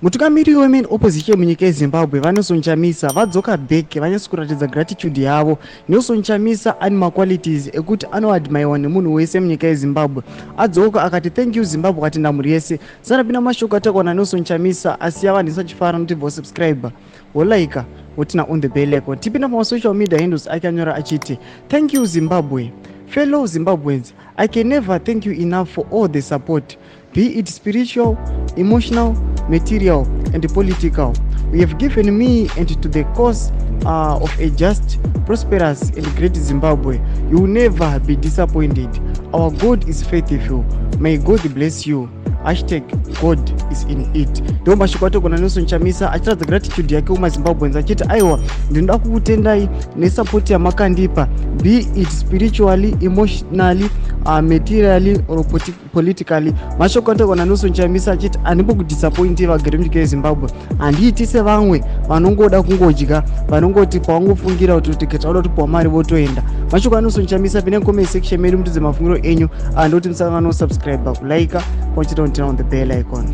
Mutungamiriri wemain opposition munyika yeZimbabwe, VaNelson Chamisa, vadzoka back vanyatso kuratidza gratitude yavo. Nelson Chamisa ane maqualities ekuti anoadmirewa nemunhu wese munyika yeZimbabwe. Adzoka akati, "Thank you, Zimbabwe," atenda mhuri yese. Sanapinda mashoko ataurwa naNelson Chamisa, asiya vanhu vachifara. Notibva wasubscribe, wolike, woturn on the bell icon. Tipinda pamasocial media handles ake, anyora achiti, "Thank you, Zimbabwe. Fellow Zimbabweans, I can never thank you enough for all the support, be it spiritual, emotional, material and political, you have given me and to the cause of a just, prosperous and great Zimbabwe. You will never be disappointed. Our God is faithful. May God bless you. #GodIsInIt." Ndo mashoko ataurwa naNelson Chamisa achiratidza gratitude yake kumaZimbabweans, achiti, "Aiwa, ndinoda kukutendai nesupport yamakandipa, be it spiritually, emotionally, materially or politically." Mashoko ataurwa naNelson Chamisa achiti, "Handimbokudisappointi vagari munyika yeZimbabwe. Handiiti sevamwe vanongoda kungodya, vanongoti pavangofungira kuti tauda kupiwa mari votoenda." Mashoko aNelson Chamisa. Pinai comment section medu mutidze mafungiro enyu. Ndoti musangano subscribe, kulike, pamwe chete turn on the bell icon.